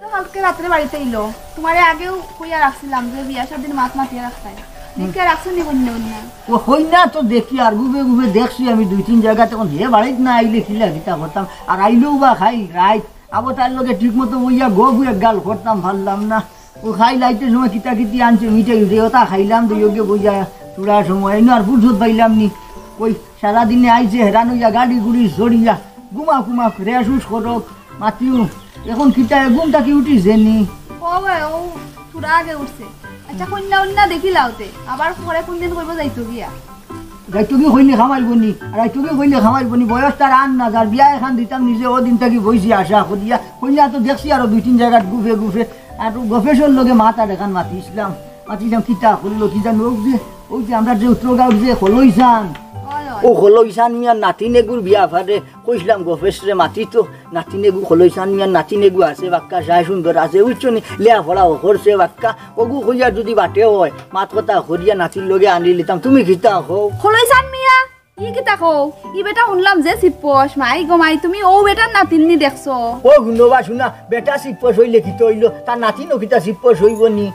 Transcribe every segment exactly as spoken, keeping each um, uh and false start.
তো কালকে রাত্রে বাড়িত আইলো, তুমারে আগেউ কইয়া রাখছিলাম যে বিয়া শাদির মাত মাতিয়া রাখতায়। দেখিয়া রাখছো নি কইন্যা উইন্যা? ও কইন্যা তো দেখি আর গুবে গুবে দেখছি আমি দুই তিন জাগাত, অখন হে বাড়িত না আইলে কিলা কিতা করতাম। আর আইলেও বা খাইল রাইত, আবো তার লগে ঠিক মতো বইয়া গফ এক গাল করতাম পারলাম না। ও খাইল আইতে সময় কিতা কিতি আনছে মিঠাই উঠে, ওটা খাইলাম, দুইওগে বইয়া থুড়া সময়, এনে আর ফুরসত পাইলাম নি। ওই সারাদিনে আইছে হেরান অইয়া গাড়ি গুড়ি সরিয়া, ঘুমা ঘুমা ফ্রেশ উস করক, মাতিও। অখন কিতা ঘুম থাকি উঠিছে নি? ও ভাই, ও থুড়া আগে উঠছে। আচ্ছা, কইন্যা উইন্যা দেখিলাও তে, আবার পরে কুনদিন কইবো যাইতো গিয়া? রাইতো কি কইলে খামাইবো নি? রাইতো কি কইলে খামাইবো নি? বয়স তার আর না, যার বিয়া এখান দিতাম নিজে, ও দিন থাকি বইছি আশা করিয়া। কইন্যা তো দেখছি আরো দুই তিন জাগাত গুফে গুফে। আর গফেশর লগে মাতার এখান মাতিছিলাম। মাতিছিলাম, কিতা করলো, কি জানো, ও যে, ও যে আমরা যে উত্তরগাঁওর যে খলইসান, অয়, অয়। ও খলইসান মিয়ার নাতিন এগুর বিয়া ফারে কইছিলাম গফেশরে মাতিতো, নাতিন এগু খলইসান মিয়ার নাতিন এগু আছে, বাক্কা যায় সুন্দর আছে, বুঝছো নি? লেয়া পড়াও করছে বাক্কা, ওগু কইয়া যদি বাটে অয়, মাত কথা করিয়া নাতির লগে আনি লিতাম, তুমি কিতা কও? খলইসান মিয়া, ই কিতা কও? ই বেটা হুনলাম যে সিপ্পস, মাই গো মাই, তুমি অউ বেটার নাতিন নি দেখছো? ও হুনো বা হুনা, বেটা সিপ্পস অইলে কিতা অইলো, তার নাতিনও কিতা সিপ্পস অইবো নি?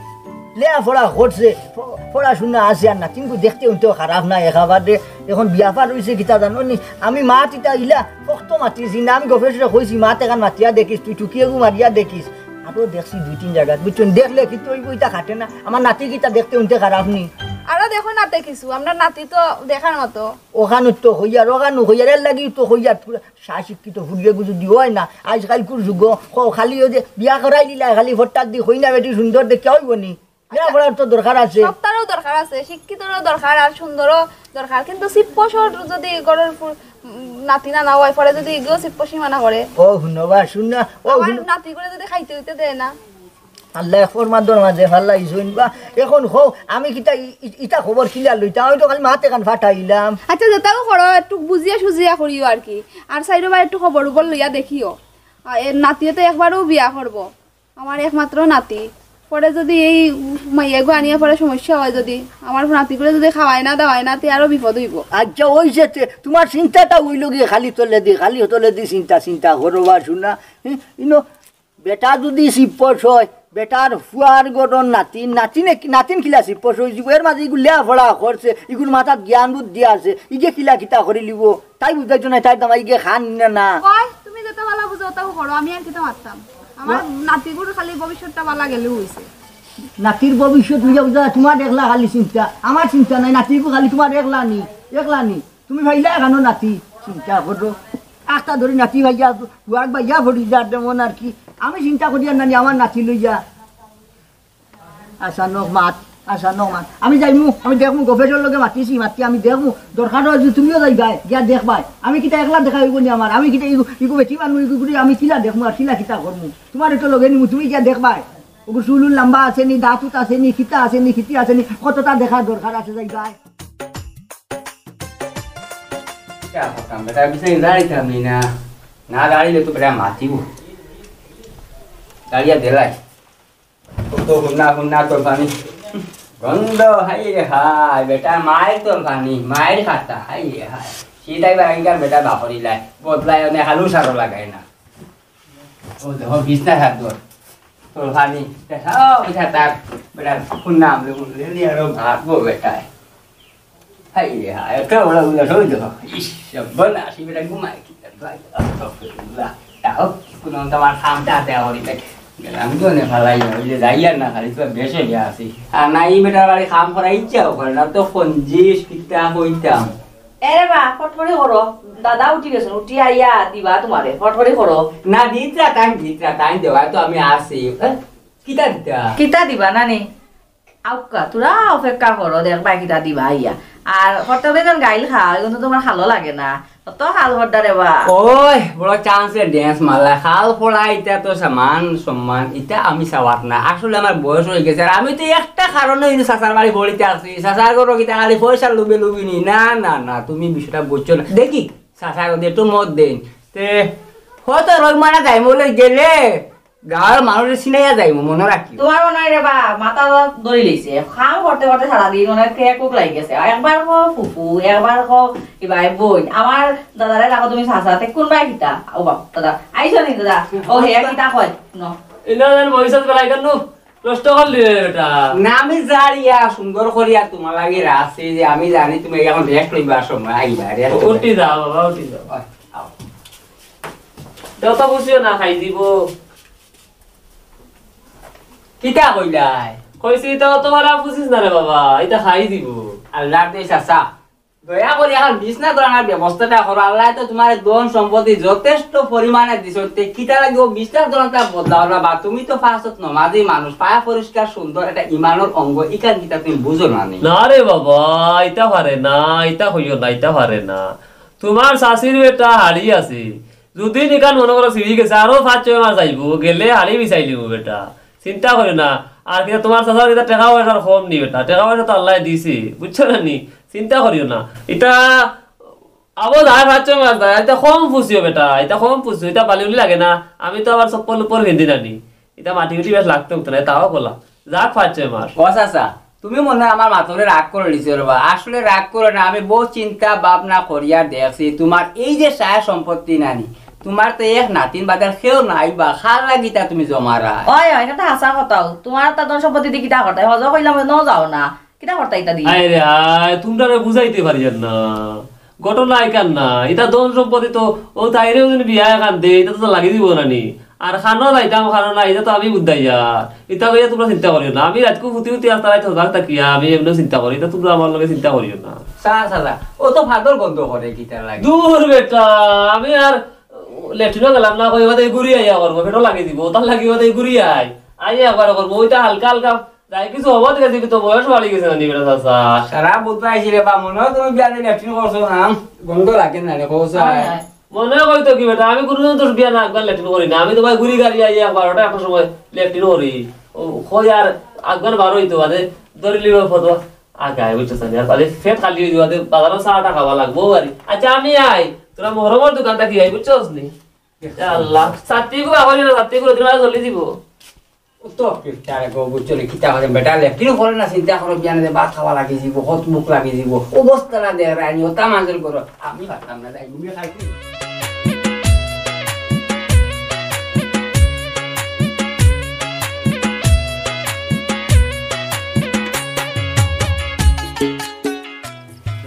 লেয়া পড়া করছে, প-, পড়াশুনা আছে, আর নাতিনগু দেখতে হুনতেও খারাপ না একেবারে। অখন বিয়া ফার অইছে কিতা জানো নি? আমি মাত ইতা ইলা শক্ত মাতিছি না, আমি গফেশরে কইছি, "মাত এখান মাতিয়া দেখিস, তুই টুকি এগু মারিয়া দেখিস।" আরো দেখছি দুই তিন জাগাত, বুঝছো নি? দেখলে কিতা অইবো, ইতা খাটে না। আমার নাতি কিতা দেখতে হুনতে খারাপ নি? আরো দেখো না তে কিছু, আমরার নাতি তো দেখার মতো। ওখানো তো কইয়ার, ওখানো কইয়ার, এর লাগি তো কইয়ার, পুরা সা শিক্ষিত ফুরিয়ে গুজু দি অয় না। আইজ কাইলকুর যুগ, ক-, খালি ওই যে বিয়া করাই দিলা, খালি ফট্টার দি কইনা বেটি সুন্দর দেখিয়া অইবো নি? বিয়া করার তো দরকার আছে। সবতারও দরকার আছে, শিক্ষিতরও দরকার আর সুন্দরও দরকার, কিন্তু সিপ্পসর যদি ঘরর ফু-, উম, নাতি না, না অয়, পরে যদি ইগিও সিপ্পসি মানা করে। ও হুনো বা, হুন না, ও আমার হুনো। নাতিগুরে যদি খাইতে দিতে দেয় না। আল্লায় ফরমান দর মাঝে ফাল্লা ইজইন বা। অখন কও, আমি কিতা ই-, ই-, ইতা খবর কিলা লইতাম? আমি তো খালি মাত এখান ফাটাইলাম। আচ্ছা, যেতাও করো, একটু বুঝিয়া সুঝিয়া করিও আর কি। আর চাইরোবায় একটু খবর উবর লইয়া দেখিও। আর এর নাতিয়ে তো একবারও বিয়া করবো, আমার একমাত্র নাতি। পরে যদি এই মাইয়াগু আনিয়া পরে সমস্যা অয়, যদি আমার নাতিগুরে যদি খাওয়ায় না দাওয়ায় না, তে আরো বিপদ অইবো। আচ্ছা, অইছে তে, তুমার চিন্তাটা অইলো গিয়া খালি তলেদি, খালি তলেদি চিন্তা, চিন্তা করো বা হুনা। হি, ইনো বেটা যদি সিপ্পস অয়, বেটার ফুয়ার ঘরর নাতিন, নাতিনে, নাতিন কিলা সিপ্পস অইযিবো, এর মাঝে ইগু লেয়া পড়া করছে, ইগুর মাথাত জ্ঞান বুদ্ধি আছে, ইগে কিলা কিতা করিলিবো, তাই বুঝাইতো না, তাই দামাই ইগে খান না, না। কয়, তুমি যেতা ভালা বুঝো, অতাউ করো, আমি আর কিতা মাততাম? আমার নাতিগুর খালি ভবিষ্যৎটা ভালা গেলেউ অইছে। নাতির ভবিষ্যৎ বুঝা বুঝা, তুমার একলা খালি চিন্তা, আমার চিন্তা নাই, নাতিগু খালি তুমার একলা নি, একলা নি। তুমি ভাইলা এখানো নাতি চিন্তা করো। আস্তা ধরি নাতি ভাইয়া, বুয়াক ভাইয়া ভরি যার যেমন আর কি। আমি চিন্তা করি আর নানি আমার নাতি লইয়া। আশা নক মাত, আশা নক মাত। আমি যাইমু, আমি দেখমু, গফেশর লগে মাতিছি, মাতি আমি দেখমু। দরকার অয় যদি তুমিও যাইবায়, গিয়া দেখবায়। আমি কিতা একলা দেখা অইবো নি আমার? আমি কিতা ইগু, ইগু বেটি মানুষ, ইগু করি আমি কিলা দেখমু আর কিলা কিতা করমু? তুমারে তো লগে নিমু, তুমি গিয়া দেখবায়। ওগু চুল উল লম্বা আছে নি, দাঁত উত আছে নি, কিতা আছে নি, কিতি আছে নি, কততা দেখার দরকার আছে, যাইবায়। কিতা করতাম বেটা, বিছাই দাঁড়াইতাম নি না। না দাঁড়াইলে তো বেটা মাতিবো। দাঁড়িয়া দিলাই। ও তো হুন্না, হুন্না তো পানি। গন্ধ, হায় রে হায়, বেটা মায়ের তো পানি, মায়ের খাতা, হায় রে হায়। সিটাই বাগানকার বেটা বাপরিলাই, বদলায় অনে হালু সারও লাগায় না। ও দেখো, বিছনা হাত ধর। তোর পানি, দেখাও, পিঠা তার, বেটা, হুন্না আমলে হুন্না, নিয়ে আরো ভাগবো বেটায়। হায় রে হায়, একটা ওরা উল্লা সই দেখো। ইস, সর্বনাশ, এই বেটা ঘুমায় কি? ভাই, আস্তাগফিরুল্লাহ। তাও কোনো তোমার খামটা দেওয়া হলি তাই। গেলাম তো নে ফালাই না, ওই যে যাই আর না, খালি তো বেশ হয়ে আসি। আর না, এই বেটার বাড়ি খাম করা ইচ্ছাও করে না, তো কঞ্জিস কিতা হইতাম। এরে বা, ফটফটি করো। দাদা উঠি গেছেন, উঠি আইয়া দিবা তোমারে, ফটফটি করো। না, দিতরা তাই, দিতরা তাই, দেওয়া তো আমি আসি। এ, কিতা দিতা? কিতা দিবা, নানি? আউক্কা, তোরা অপেক্ষা করো, দেখবা কিতা দিবা আইয়া। আর প্রত্যেকদিন গাইল খাও, এখন তো তোমার ভালো লাগে না। অত খাল পড়া রে বা। ওই, বড় চান্সে ড্যান্স মারলা। খাল পড়া, ইটা তো সমান সম্মান, ইটা আমি চাওয়ার না। আসলে আমার বয়স হয়ে গেছে, আর আমি তো একটা কারণে কিন্তু চাচার বাড়ি বড়িতে আছি। চাচার ঘরও কিতা খালি পয়সা লুবে লুবি নি? না, না, না, তুমি বিষয়টা বুঝছো না। দেখি, চাচা যদি একটু মত দেন, তে হয়তো রোগ মারা যায়, মলে গেলে গাঁর মানুষে চিনাইয়া যাইব, মনে রাখি। তোমার মনে হয় রে বা, মাথা ধরি লইছে। কাম করতে করতে সারাদিন মনে হয় খেয়ে কুক লাগি গেছে। একবার কো ফুফু, একবার কো ইবাই বোন। আমার দাদারে রাখো তুমি চাচা, তে কোন বাই কিতা? ও বাপ, দাদা, আইছো নি দাদা? ও হে কিতা কয়? ন। এই না জান, ভবিষ্যৎ বেলা এখান নষ্ট করলি রে বেটা। না, আমি জানি ইয়া সুন্দর করিয়া তোমার লাগি রাখছি যে আমি জানি তুমি এখন রেস্ট লইবার সময় আইবা, রেস্ট লইবা। উঠি যাও বাবা, উঠি যাও। ওই, আও। দেও তো বুঝিও না, খাই দিব। কিতা কইলাই? কইছি, ইতা অত বাড়া বুঝিস না রে বাবা, ইতা খাই দিব। আল্লাহর দেশ আসা। দয়া করি এখন বিছনা ধরানোর ব্যবস্থাটা করো। আল্লাহ তো তোমার ধন সম্পত্তি যথেষ্ট পরিমাণে দিছে, তে কিতা লাগে ও বিছনা ধরানোটা বদলাও না বা? তুমি তো পাঁচ ওয়াক্ত নমাজি মানুষ, পায়া পরিষ্কার সুন্দর একটা ইমানের অঙ্গ, ইখান কিতা তুমি বুঝো না নি? না রে বাবা, ইতা পারে না, ইতা কইও না, ইতা পারে না। তোমার শাশির বেটা হাড়ি আছে, যদি নিকান মনে করো ছিঁড়ি গেছে, আরো পাঁচ ছয় মাস যাইবো, গেলে হাড়ি বিছাই লিবো বেটা, চিন্তা করিও না। আর কিতা তোমার চাচার কিতা টেকা পয়সার কম নি বেটা, টেকা পয়সা তো আল্লায় দিছে, বুঝছো না নি? চিন্তা করিও না। ইতা আবো যায় পাঁচ ছয় মাস যায়, ইতা কম পুষিও বেটা, ইতা কম পুষিও, ইতা বালি উলি লাগে না। আমি তো আবার চপ্পল উপর ফিন্দি না নি, ইতা মাটি উটি বেশ লাগতো উঠতো না, তাও বলা যাক পাঁচ ছয় মাস। ও চাচা, তুমি মনে হয় আমার মাতরে রাগ করে দিছো রে বা। আসলে রাগ করে না, আমি বহুত চিন্তা ভাবনা করিয়া দেখছি, তোমার এই যে সায়া সম্পত্তি নানি, তোমার তো এক নাতিন বাদে কেউ নাই বা, কার লাগিতা তুমি জমারা? ওই, ওই, এটা তো হাছা কথাও। তোমার তো ধন সম্পত্তি দি কিতা করতায়? হজ কইলাম, ন যাও না। কিতা করতায় ইতা দি? আয় রে আয়, তোমরারে বুঝাইতে পারি আর না। ঘটনা এখান না, ইতা ধন সম্পত্তি তো ও তাইরেও যদি বিয়া এখান দে, ইতা তো লাগি দিব না নি। আর খানো যাইতাম, খানো না, ইতা তো আমি বুঝাইয়া। ইতা লইয়া তোমরা চিন্তা করিও না। আমি রাতকু ফুতি ফুতি আস্তা রাত হজাগ থাকিয়া, আমি এমনিও চিন্তা করি, ইতা তোমরা আমার লগে চিন্তা করিও না। চা, চা, চা। ও তো ফাদর গন্ধ করে কিতার লাগে। দূর বেটা, আমি আর লেট্রিনও গেলাম না, কই বাদে ঘুরি আইয়া করবো, পেটও লাগি দিব, তার লাগি বাদে ঘুরি আই। আইয়া একবার করবো, ওইটা হালকা হালকা যাই কিছু হবো, ঠিক আছে, কিন্তু বয়স বাড়ি গেছে না নি বেটা চাচা? সারা বুঝতে আইছি রে বা, মনে হয় তুমি বিয়ানে লেট্রিন করছো না, গন্ধ লাগে না রে, কও চাই। হয়, হয়। মনে হয় তো কি বেটা, আমি কোনোদিন তোর বিয়া না একবার লেট্রিন করি না, আমি তো ভাই ঘুরি গাড়ি আই বারোটা একটার সময় লেট্রিন করি। ও, কই আর একবার বারো হইতো, বাদে ধরে লিবে ফটো আগে আই, বুঝছো না? আর বাদে পেট খালি হইতো, বাদে বাজারও চা টা খাওয়া লাগবো আর। আচ্ছা, আমি আই, তোরা মহরমর দোকানটা কি আই, বুঝছস নি? ইয়া আল্লাহ, ছাত্রীগু আবার না, ছাত্রীগু দিন জলদি দিব। ও তো কিতা রে গো, বুঝছো নি, কিতা করে বেটা লেট্রিন করে না, চিন্তা করো, বিয়ানে ভাত খাওয়া লাগি দিব, কত ভুক লাগি দিব, অবস্থা না দেয় রানি, ওটা মাঞ্জল করো, আমি পারতাম না, যাই, ঘুমিয়ে খাই।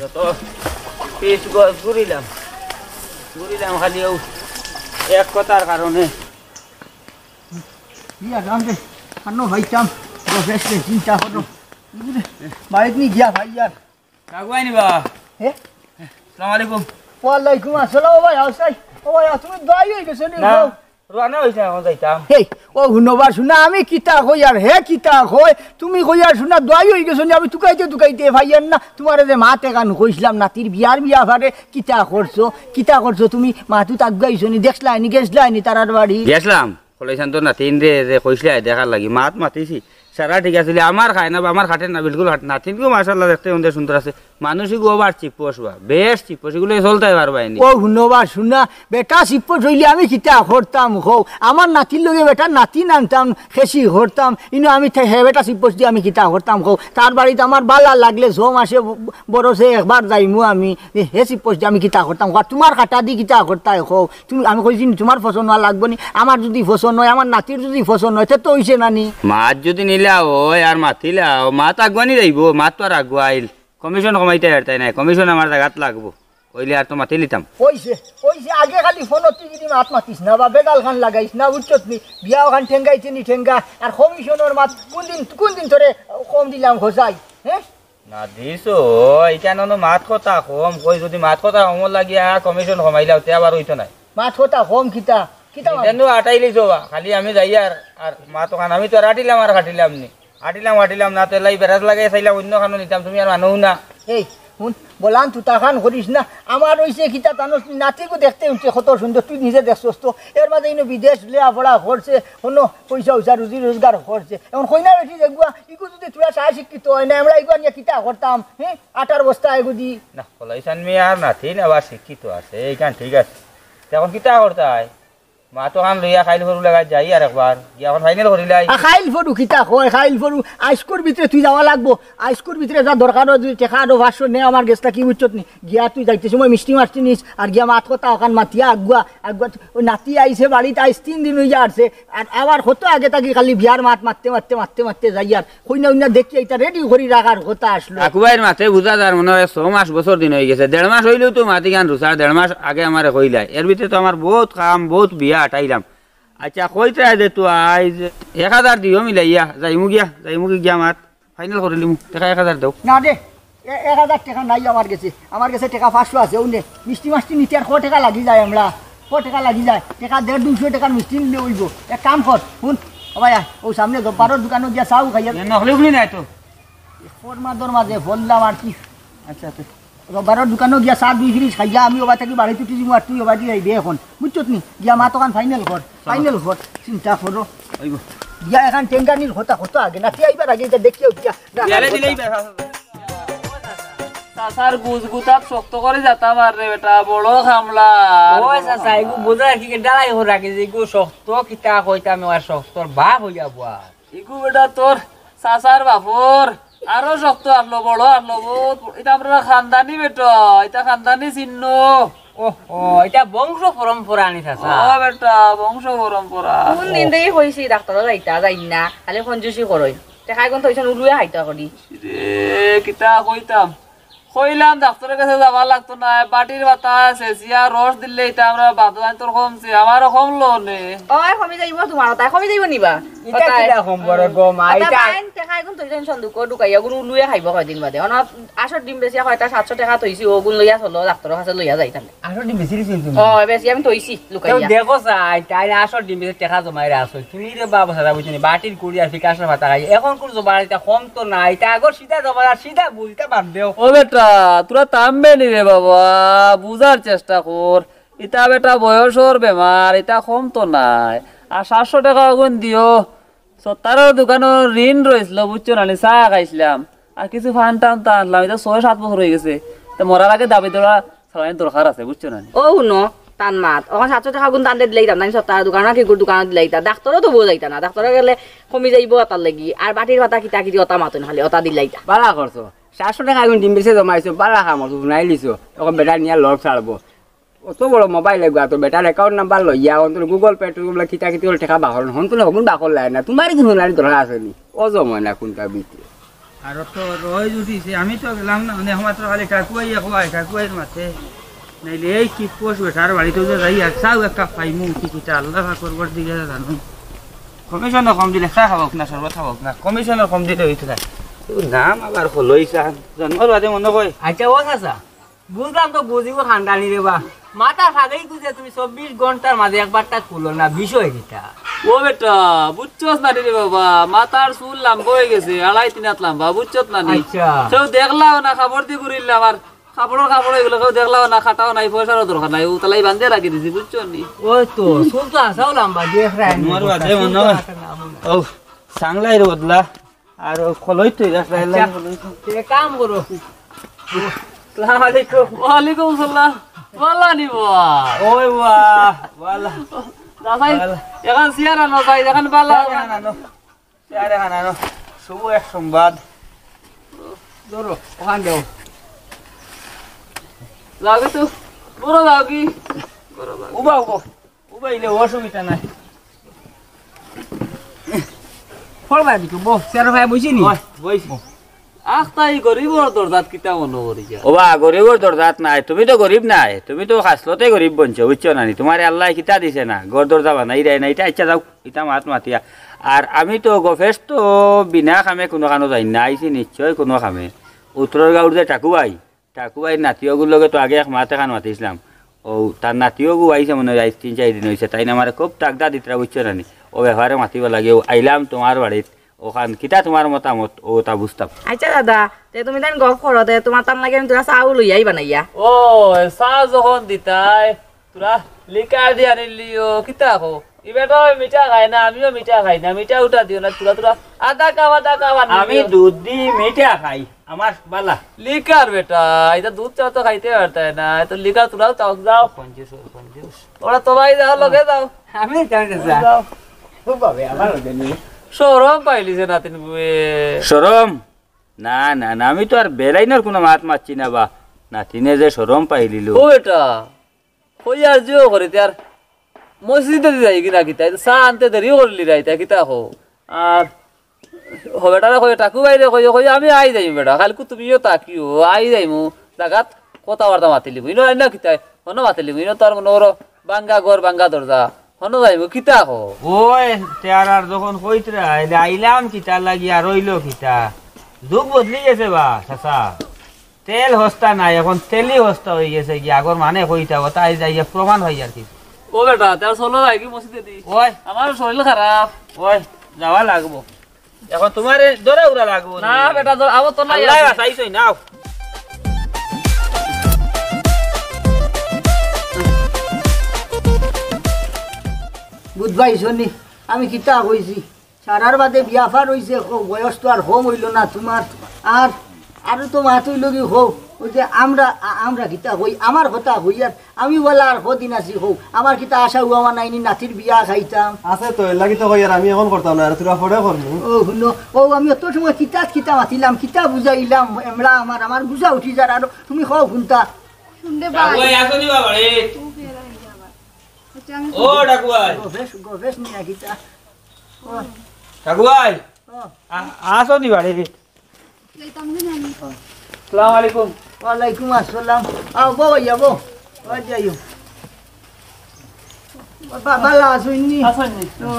যত পিস গছ ঘুরিলাম, ঘুরিলাম খালি ও এক কথার কারণে। ইয়া, রাম রে, আনো ভাইতাম, বসে চিন্তা করো। বাইক নি গিয়া ভাই ইয়ার। কাকু আইনি বা? হে? আসসালামু আলাইকুম। ওয়ালাইকুম আসসালাম, ও ভাই, আও চাই। ও ভাই, আও, তুমি দোয়াই হয়ে গেছো নি, না, গো? রওনা হইছে, এখন যাইতাম। হেই, ও হুনবা শুনা, আমি কিতা কই আর হে কিতা কয়? তুমি কই আর শুনা, দোয়াই হয়ে গেছো নি, আমি তুকাইতে তুকাইতে ভাই আর না, তোমারে যে মাত এখান কইছিলাম, নাতির বিয়ার বিয়া ফারে কিতা করছো, কিতা করছো তুমি? মাতু তাক গাইছো নি, দেখছলায় নি, গেছলায় নি তারার বাড়ি? গেছলাম। কলাইছান্তর নাতিনরে যে কইছলায় দেখার লাগি, মাত মাতিছি। সারা ঠিক আছিল, আমার খায় না বা আমার খাটে না, বিলকুল খাটে না। নাতিনগু মাশাআল্লাহ দেখতে সুন্দর সুন্দর আছে। মানুষগু আবার চিপ্পস বা, বেশ চিপ্পস, এগুলো চলতায় পারবায় নি। ও হুনবা শুনা, বেটা চিপ্পস হইলে আমি কিতা করতাম কও? আমার নাতির লগে বেটা নাতিন আনতাম, খেসি করতাম, ইনো আমি থে-, হে বেটা চিপ্পস দি আমি কিতা করতাম কও? তার বাড়িত আমার বালা লাগলে ছ মাসে ব-, বরসে একবার যাইমু আমি, এ হে চিপ্পস দি আমি কিতা করতাম কও? আর তোমার খাটা দি কিতা করতায় কও? তুমি, আমি কইছি নি, তোমার পছন্দ হওয়া লাগবো নি? আমার যদি পছন্দ হয়, আমার নাতির যদি পছন্দ হয়, তে তো হইছে না নি? মাত যদি নিলা হয় আর মাতিলা, ও মাত আগুয়ানি যাইবো, মাত তো আর আগুয়াইল। কমিশন কমাইতে আর তাই নাই, কমিশন আমার জাগাত লাগবো, কইলে আর তো মাতি লিতাম। কইছে, কইছে, আগে খালি ফোন তুই যদি মাত মাতিস না বা বেগাল খান লাগাইস না, বুঝছত নি? বিয়া ওখান ঠেঙ্গাইছে নি ঠেঙ্গা, আর কমিশনের মাত কোন দিন, কোন দিন তোরে কম দিলাম খোঁজাই, হ্যাঁ? না দিছো, ইখান অনো মাত কথা কম, কই যদি মাত কথা কম লাগিয়া কমিশন কমাইলাও, তে আবার হইতো নাই। মাত কথা কম কিতা? কিতা মাত? ইখানো আটাইলিছো বা, খালি আমি যাই আর, আর মাত ওখান আমি তো আর আটিলাম আর কাটিলাম নি। আটিলাম, আটিলাম না, তো এলাই বেড়াত লাগে চাইলাম অন্য খানো নিতাম, তুমি আর মানো না। এই, হুন, বলান তুতা খান করিস না। আমার হইছে কিতা জানোস নি, নাতিগু দেখতে উঠছে কত সুন্দর, তুই নিজে দেখছস তো। এর মাঝে ইনো বিদেশ লেয়া পড়া করছে, কোনো পয়সা উইসা রুজি রোজগার করছে। এখন কইনা বেটি দেখবো, ইগু যদি তোরা সারা শিক্ষিত হয় না, আমরা ইগু আনিয়া কিতা করতাম, হ্যাঁ? আটার বস্তা এগু দি। না, কলাইছান মিয়া আর নাতিন আবার শিক্ষিত আছে, এইখান ঠিক আছে। তে এখন কিতা করতায়? মাত অখান লইয়া খাইল ফরু লাগাত যাই আর একবার। গিয়া অখন ফাইনাল করিলাই। আ, খাইল ফরু কিতা কয়, খাইল ফরু। আইজকুর ভিতরে তুই যাওয়া লাগবো। আইজকুর ভিতরে যা দরকার অয়, যদি টেকা আরো পাঁচশো নে আমার গেছ থাকি, বুঝছত নি? গিয়া তুই যাইতে সময় মিষ্টি মাষ্টি নিস, আর গিয়া মাত কথা অখান মাতিয়া আগুয়া, আগুয়া। অউ নাতি আইছে বাড়িত, আইজ তিন দিন অইয়া আরছে। আর আবার কত আগে থাকি খালি বিয়ার মাত মাততে, মাততে, মাততে, মাততে যাইয়ার। কইনা উইনা দেখিয়া ইতা রেডি করি রাখার কথা আছলো। আকুবাইর মাতে বুঝা যার মনে অয় ছয় মাস বছর দিন অইগেছে। দেড় মাস অইলেও তো মাত ইখান রুছার, দেড় মাস আগে আমারে কইলায়। এর ভিতরে তো আমার বউত কাম, বউত বিয়া আটাইলাম। আইচ্ছা, কইতে আয় দে তো আইজ এক হাজার দিও মিলাইয়া, যাইমু গিয়া, যাইমু গিয়া মাত ফাইনাল করিলিমু। টেকা এক হাজার দেও। না দে, এ-, এক হাজার টেকা নাই আমার গেছে। আমার গেছে টেকা পাঁচশো আছে, অউ নে। মিষ্টি মাষ্টি নিতে আর ক টেকা লাগি যায় আমরা? ক টেকা লাগি যায়? টেকা দেড় দুইশো টেকার মিষ্টি নিলে অইবো। এক কাম কর, হুন, ও ভাই, আয়, অউ সামনে জব্বারর দোকানো গিয়া চাও খাইয়া। এ, নকলি উকলি নাই তো? এ, ফোর মাদর মাঝে ফোন দিলাম আর কি। আচ্ছা, আচ্ছা। জব্বারর দোকানো গিয়া চা দুই ফ্রিজ খাইয়া আমি ওবা থাকি বাড়িত উঠি যিমু আর তুই ওবা দিয়া আইবে অখন। বুঝছত নি? গিয়া মাত অখান ফাইনাল কর, ফাইনাল কর। চিন্তা করো। অইবো। গিয়া এখান টেন্ডানির কথা কত আগে, নাতি আইবার আগে ইটা দেখিয়া উঠিয়া। বিয়ালে দিলেই বেশ আছে। চাচার গুজগুতাত শক্ত করি যাতা মার রে বেটা, বড় কামলা। ওই চাচা, ইগু বুঝা কি ডালাই হো রাখি যে ইগু শক্ত কিতা কইতাম, আর শক্তর বাপ অইয়া বুয়া। ইগু বেটা তোর চাচার বাপর আরো শক্ত আছলো, বড় আছলো, বউত। ইটা আমরার খানদানি বেটা, ইটা খানদানি চিহ্ন। ও, ও, ইটা বংশ পরম্পরা নি চাচা? ও বেটা, বংশ পরম্পরা। কুন দিন দেই কইছি ডাক্তরো যাইতা, যাইন না, খালি কঞ্জুসি করইন। টেকা ইগুন থইছইন উলুয়ে খাইতা করি। রে, কিতা কইতাম? কইলাম ডাক্তরর গেছে যাওয়া লাগতো নায়, বাটির পাতা আছে, চিয়ার রস দিলে ইতা আমরার বাত অইতো কমছে, আমারও কমলো নে। ওই কমি যাইবো তুমার, তাই কমি যাইবো নিবা। ইটা কিতা কম করে গো মা, ইটা মাইন টেকা ইগুন থইছইন সন্দুকো ঢুকাইয়া, ইগুন উলুয়ে খাইবো কয়দিন বাদে। অনো আটশো ডিম বেচিয়া কয়টা সাতশো টেকা থইছি, অগুন লইয়া চলো, ডাক্তরর কাছে লইয়া যাইতাম। আটশো ডিম বেচি দিছইন তুমি? ও, বেচি আমি থইছি। লুকাইয়া। দেখো চাই, তাই না আসল ডিম বেচে টেকা জমাই রাখছো। তুমি রে বাবা সারা বুঝছো নি, বাটির কুড়ি আর ফিকাশর পাতা খাই। এখন কোন জমা ইটা কম তো না, ইটা আগর সিধা জমা আর সিধা বুঝ, ইটা বাদ দেও। ও বেটা, তোরা থামবে নি রে বাবা, বুঝার চেষ্টা কর। ইটা বেটা বয়সর বেমার, ইটা কম তো নায়। আর সাতশো টেকা অগুন দিও, সত্তারর দোকানো ঋণ রইছিল, বুঝছো না নি? চা খাইছিলাম, আর কিছু ফান টান তা আনলাম। ইটা ছয় সাত বছর অইগেছে, তে মরার আগে দাবি দেওয়া চালানির দরকার আছে, বুঝছো না নি? ও হুনো, তান মাত। অখন সাতশো টেকা অগুন তানরে দিলাইতাম, তাইন সত্তারর দোকানো কিগুর দোকানো দিলাইতা। ডাক্তরো তো বউ যাইতা না, ডাক্তরো গেলে কমি যাইবো অতার লাগি। আর বাটির পাতা কিতা কিতি অতা মাতইন খালি, অতা দিলাইতা। বালা করছো, সাতশো টেকা অগুন ডিম বেচে জমাইছো, বালা কাম করছো, হুনাইলিছো। অখন বেটা নিয়া লগ ছাড়বো। অত বড় মোবাইল এগুয়া তো বেটার অ্যাকাউন্ট নাম্বার লইয়া, অন্তত Google Pay টো কিতা কিতি করি টেকা বাকরন, হন তো হগুন বাকর লাগে না, তুমার কি হুনানির দরকার আছে নি? ও জমায় না কুনটা বিতে। আর তো রোজ উঠিছে, আমি তো গেলাম না, মানে আমার তো খালি কাকুয়াই একলাই, কাকুয়াইর মাতে। নাইলে এই কি পোষ বেটার বাড়িত যে যাই, আর চাও এক কাপ পাইমু, কি কিতা আল্লাহ পাকর দিকে জানো। কমিশনও কম দিলে চা খাওয়াউক না, শরবত খাওয়াউক না, কমিশনও কম দিলে অইতো না। ও নাম আবার হলোই চা, জন্মর বাদে মনো কয়। আচ্ছা, ও চাচা, বুঝলাম তো বুঝিবো খানদানি রে বা। মাথা ফাগেই খুঁজে তুমি চব্বিশ ঘন্টার মাঝে একবারটা খুলো না, বিষয় কিতা? ও বেটা, বুঝছস না রে বাবা, মাথার চুল লাম্বা অইগেছে, আড়াই তিন হাত লাম্বা, বুঝছস না নি? আচ্ছা। কেউ দেখলাও না, কাপড় দি ঘুরিলাম, আর কাপড়র কাপড় অইগেলো, কেউ দেখলাও না, কাটাও নাই, পয়সারও দরকার নাই, অউ তালাই বান্ধে রাখি দিছি, বুঝছো নি? ওই তো, চুল তো আসাও লাম্বা, দেখ রায় নি। তোমার বাদে মনে হয়। ও, সাংলাই রে বদলা। আর ও খলই তো, এই রাস্তায় আচ্ছা, লাগে খলই তো। তে কাম করো। আসসালামু আলাইকুম। ওয়ালাইকুম আসসালাম। বালা নি বা? ওই বা, বালা। দাদাই, বালা। এখন চেয়ার আনো, ভাই, এখন বালা। চেয়ার আনো, আনো। চেয়ার আনো, আনো। শুভ এক সংবাদ। ধরো, ওখান দেও। যাওগি তো? বড় যাওগি? বড় যাওগি? উবা, উবা। ও বাইলে অসুবিধা নাই। ফল ভাই দিকে বো, চেয়ার ভাই বইছি নি? ওই, বইছি। আখ, তাই গরিবর দরজাত কিতা মনো করি যা? ওবা, গরিবর দরজাত নাই, তুমি তো গরিব নায়, তুমি তো খাসলতে গরিব বনছো, বুঝছো না নি? তুমারে আল্লায় কিতা দিছে না, ঘর দরজা বানাইরায় না, ইটা আচ্ছা যাও, ইটা মাত মাতিয়া। আর আমি তো গফেস তো বিনা কামে কুনু কানো যাই না, আইছি নিশ্চয় কুনু কামে। উত্তরর গাউর যে টাকু ভাই, টাকু ভাইর নাতিওগুর লগে তো আগে এক মাত এখান মাতিছিলাম। ও, তার নাতিওগু আইছে মনে অয় আইজ তিন চাইর দিন অইছে। তাইন আমারে খুব তাগদা দিতরা, বুঝছো না নি? ও ব্যাপারে মাতিবার লাগি ও আইলাম তুমার বাড়িত। ওখান কিতা তুমার মতামত, ও তা বুঝতাম। আচ্ছা দাদা, তে তুমি তাইন গপ করো, তে তুমার তান লাগি আমি থুড়া চাও লইয়া আই বানাইয়া। ও, চা যখন দিতায়, থুড়া লিকার দিয়া নিলিও, কিতা কও? ই বেটা ওই মিঠা খায় না, আমিও মিঠা খাই না। মিঠা উঠা দিও না, থুড়া থুড়া আধা কাপ, আধা কাপ আনি আমি দিও। দুধ দি মিঠা খাই, আমার বালা। লিকার বেটা, ইটা দুধ ছাড়া তো খাইতে পারতায় না। তো লিকার থুড়াও চাও, যাও। কঞ্জুস, কঞ্জুস। ওরা তো ভাই যাও, লগে যাও। আমি জানি না। যাও। ও বাবে, আমার লগে নেই। শরম পাইলিছে নাতিন বুয়ে। শরম? না, না, না, আমি তো আর বেলাইনর কুনু মাত মাতছি না বা। নাতিনে যে শরম পাইলিলো। ও বেটা, কই আর জিও করি, তে আর মসজিদে দি যাই কিনা কিতা, চা আনতে দেরিও করলি রাইতা, কিতা কও? আর হ বেটারে কই, টাকু ভাইরে কই, কই, "আমি আই যাইমু বেটা, কাইলকু তুমিও থাকিও, আই যাইমু, জাগাত কথাবার্তা মাতিলিমু।" ইনো আইনা কিতা, হনো মাতিলিমু, ইনো তো আর মনো করো, ভাঙ্গা ঘর, ভাঙ্গা দরজা, হনো যাইমু, কিতা কও? ওই, তে আর যখন কইতরা, এলে আইলাম কিতা লাগি আর রইলো কিতা? যুগ বদলি গেছে বা, চাচা। তেল হস্তা নাই, এখন তেলি হস্তা অই গেছে কি, আগর মানে কইতা, ওটা আই যাইয়া প্রমাণ হয় আর কি। ও বেটা, তে আর চলো যাই কি মসজিদে দি? ওই। আমার শরীর খারাপ। ওই, যাওয়া লাগবো। এখন তোমারে দৌড়া উড়া লাগবো না নি। বেটা, দৌড়-, আবো তো নাই আল্লাহ আছে। বাঁচাইছই, নাও। বুঝবাই শুনি, আমি কিতা কইছি? সারার বাদে বিয়া ফার অইছে, কও, বয়স তো আর কম অইলো না তোমার। আর, আরো তো মাত অইলো কি, কও, ওই যে আমরা, আ-, আমরা কিতা কই, আমার কথা কই, আর আমি বলা আর কদিন আছি, কও, আমার কিতা আশা উওয়া নাইনি নাতির বিয়া খাইতাম? আছে তো, এর লাগি তো কই, আর আমি এখন করতাম না, আর তোরা পরে করবি। ও, হুনো, ও, আমি অত সময় কিতা, কিতা মাতিলাম, কিতা বুঝাইলাম, এমরা আমার, আমার বুঝা উঠি যার, আর তুমি কও হুনতা। শুনতে পাই। ওই, আসো নি বাবা রে। ও, ডাকু ভাই। গবেষ, গবেষ নিয়া কিতা? ও। ডাকু ভাই। ও। আ-, আসো নি বাড়ি? যাইতাম যে নানি। আসসালামু আলাইকুম। ওয়ালাইকুম আসসালাম। আও, বও, ইয়া, বও। ও, যাইও। বা-, বালা আছো নি? আছো নি? ও।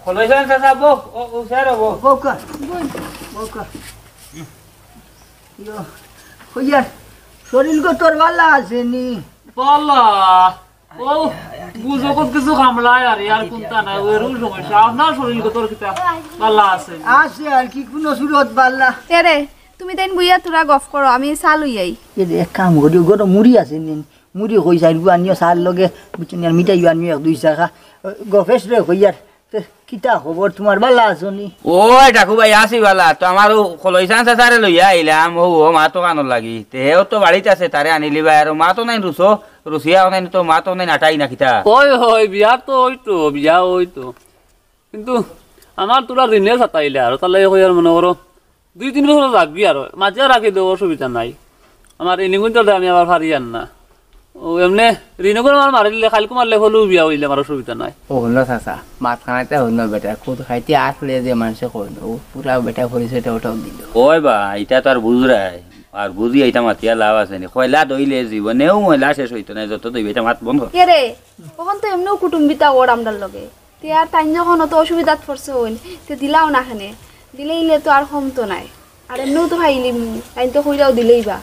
খোলো যান, চাচা, বও। ও, ও, স্যার, বও। বউকা। বই। বউকা। ইয়ো, কইয়ার, শরীর গতর বালা আছে নি? বালা। ও, বুঝো কত কিছু কামলায় আর ইয়ার কুন্তা নাই, ওরও সমস্যা। আপনার শরীর গতর কিতা বালা আছে নি? আছে আর কি, কুনু সুরত বালা। এরে, তুমি তাইন বইয়া তোরা গফ করো, আমি চা লই আই। এরে, এক কাম করি, গরম মুড়ি আছে নি? মুড়ি কই চাইরগু আনিও চার লগে, বুঝছো নি, আর মিঠাইও আনিও এক দুই চাকা। গফেশ রে কইয়ার, তে, কিতা খবর তোমার? বালা আছো নি? ওই, ডাকু ভাই, আছি বালা। তো আমার ও খলইসান চাচারে লইয়া আইলাম, ও, ও মাতো কানোর লাগি। তে হেও তো বাড়িত আছে, তারে আনিলিবা। আর ও মাতো নাই রুসো, রুসিয়া নাই তো, মাতো নাই নাটাই না কিতা? ওই, ওই, বিয়া তো ওই তো, বিয়া ওই তো। কিন্তু আমার তোরা ঋণে সাতাইলে আর, তাহলে কই আর মনে করো, দুই তিন বছর রাখবি আর, মাঝে রাখি দেবো, অসুবিধা নাই। আমার ঋণগুন তো আমি আবার ফারি আর না। ও এমনে ঋণগুন আমার মারি দিলে, কালকে মারলে হলেও বিয়া হইলে আমার অসুবিধা নাই। ও হলো চাচা, মাত খানাইতে হলো বেটা, খুদ খাইতে আসলে যে মানুষে কইল, ও পুরা বেটা পরিচয়টা ওটাও দিল। ওই বা, এটা তো আর বুঝরায়, আর বুঝি এটা মাতিয়া লাভ আছে নি। কয়লা দইলে জীবনেও ময়লা শেষ হইতো না, যত দইবে এটা মাত বন্ধ। কে রে, তখন তো এমনিও কুটুম্বিতা ওর আমরার লগে। তে আর তাইন যখন অত অসুবিধাত পড়ছে হইন, তে দিলাও না খানে। দিলে ইলে তো আর কমতো নায়। আর এমনেও তো খাইলিমু, তাইন তো কইরাও দিলেই বা।